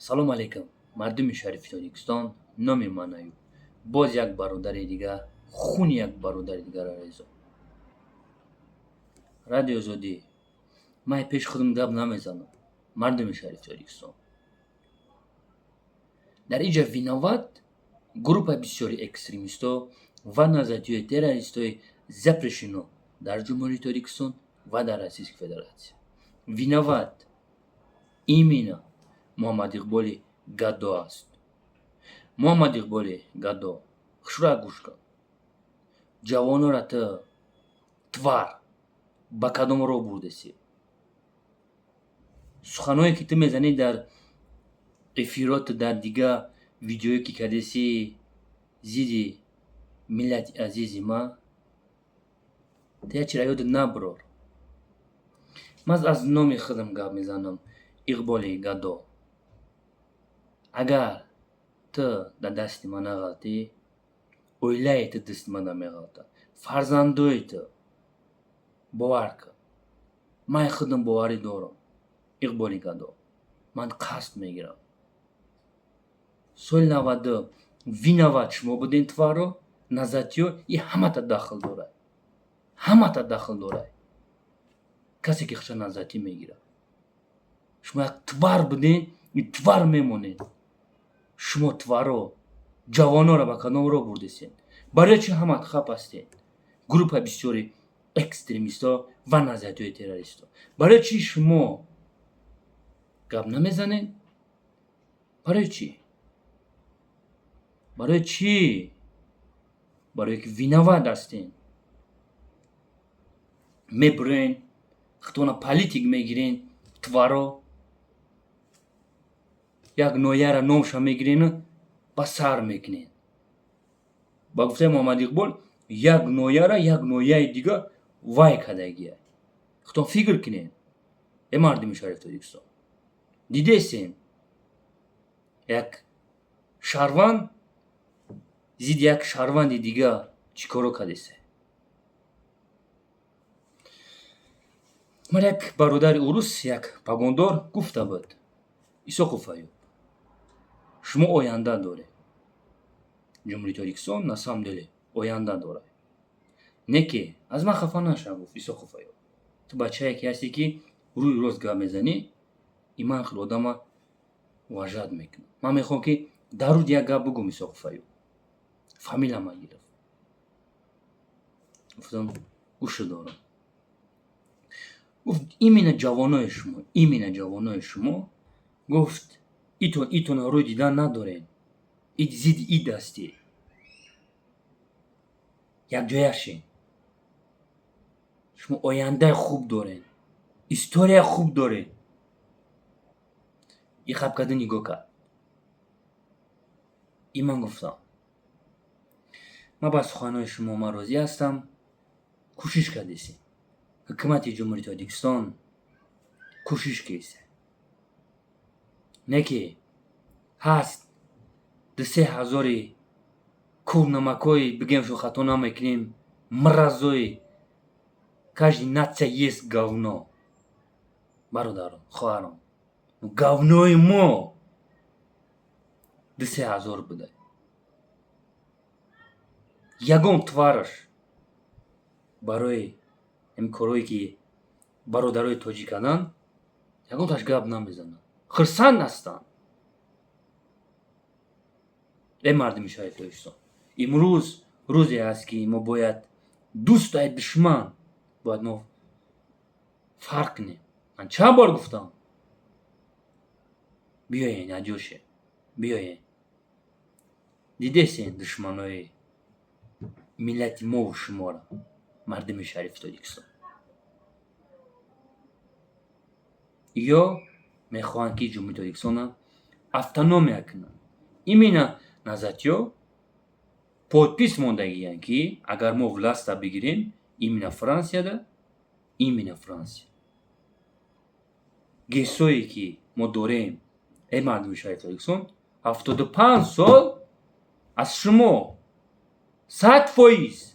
Салом алейкум, мардуми шарифи Тоҷикистон. Номи ман Аюб. Боз як бародари дигар, хуни як бародари дигарро резо. Радио Озодӣ, ман пеши худам гап намезанам. Мардуми шарифи Тоҷикистон, дар инҷа виноват группа бисёри экстремистҳо ва назарияҳои террористҳои запрещено дар Ҷумҳурии Тоҷикистон ва дар Российской Федерация. Виноват именно Муҳаммад Иқболи Гадо аст. Муҳаммад Иқболи Гадо, хушрӯя гӯш кун. Ҷавонора ту, тварь, ба кадом роҳ бурдесӣ? Суханҳое, ки ту мезанӣ дар эфироту, дар дигар видеое, ки кардесӣ, зидди миллати азизи ман, ту як чиро ёдат набурор. Ман аз номи худам гап мезанам. Иқболи Гадо, агар ту дар дасти ман нағалтӣ, оилаи ту дасти ман намеғалтад, фарзандои ту. Бовар кун, ман худам боварӣ дорам. Иқболи Гадо, ман қасд мегирам. Соли 92 виноват шумо будем, тварь о, назатиё. И ҳамата дахл дорад, ҳамата дахл дорад. Касе, ки хуша назатӣ мегирад, шумо як тварь будем и тварь мемонед. Шумо, тварь о, ҷавононро ба кадом роҳ бурдесед? Барои чӣ ҳамат хап ҳастед, группа бисёри экстремистҳо ва назариятҳои террористҳо? Барои чӣ шумо гап намезанед? Барои чӣ? Барои чӣ? Барое ки виноват ҳастем. Мебурен, худтона политик мегирен, тварь о, як ноҳияра номша мегирену ба сар мекунед. Ба гуфтаи Муҳаммад Иқбол, як ноҳияра як ноҳияи дига вай кардагия. Худтон фикр кунед, э мардуми шарифи Тоҷикистон. Дидесем, як шаҳрванд зидди як шаҳрванди дига чӣ коро кардесе. Ман як бародари урус, як погондор гуфта буд: «Исоқов Аюб, шумо оянда доред, Ҷумҳурии Тоҷикистон на самом деле оянда дорад, не ки аз ман хафа наша». Гуфт: «Исоқов Аюб, ту бачае ки ҳастӣ, ки рӯи рост гап мезанӣ, и ман хеле одама уважать мекунам. Ман мехоҳам, ки дар руд як гап бугум. Исоқов Аюб, фамилияма гирифт». Гуфтам: «Гӯша дорам». Гуфт: «Именно ҷавонои шумо, именно ҷавонои шумо, — гуфт, — итон итона рӯй дидан надоред, ид зидди ид ҳастӣ, якҷояшен. Шумо ояндаи хуб доред, историяи хуб доред». И хаб карда нигоҳ кард. И ман гуфтам: «Ман ба суханҳои шумо ман розӣ ҳастам. Кӯшиш кардесем, ҳукумати Ҷумҳурии Тоҷикистон кӯшиш кисе, не ки ҳаст 2-3 ҳазори курнамакҳои, бигем, шу хато намекунем, мразои. Каждый нация есть говно, бародарон, хоҳарон. Говно и мо 2-3 ҳазор буда, ягон тварь аш барои ҳамин корҳое, ки бародарои тоҷик карданд, ягонташ гап намезананд, хурсанд ҳастанд». Э мардуми шаҳри Тоҷикистон, имрӯз рӯзе аст, ки мо бояд дӯсту ай душман бояд мо фарқ кунем. Ман чанд бор гуфтам: биёен, аҷоше, биёен. Дидесен душманои миллати мову шуморо, мардуми шарифи Тоҷикистон? Ё мехоҳанд, ки Ҷумҳурии Тоҷикистонро автономия кунанд. Именно назатиё подпись мондагиянд, ки агар мо власть а бигирем, именно Франсияда, именно Франсия ГЭСое, ки мо дорем, э мардуми шаҳри Тоҷикистон, 75 сол аз шумо 100%.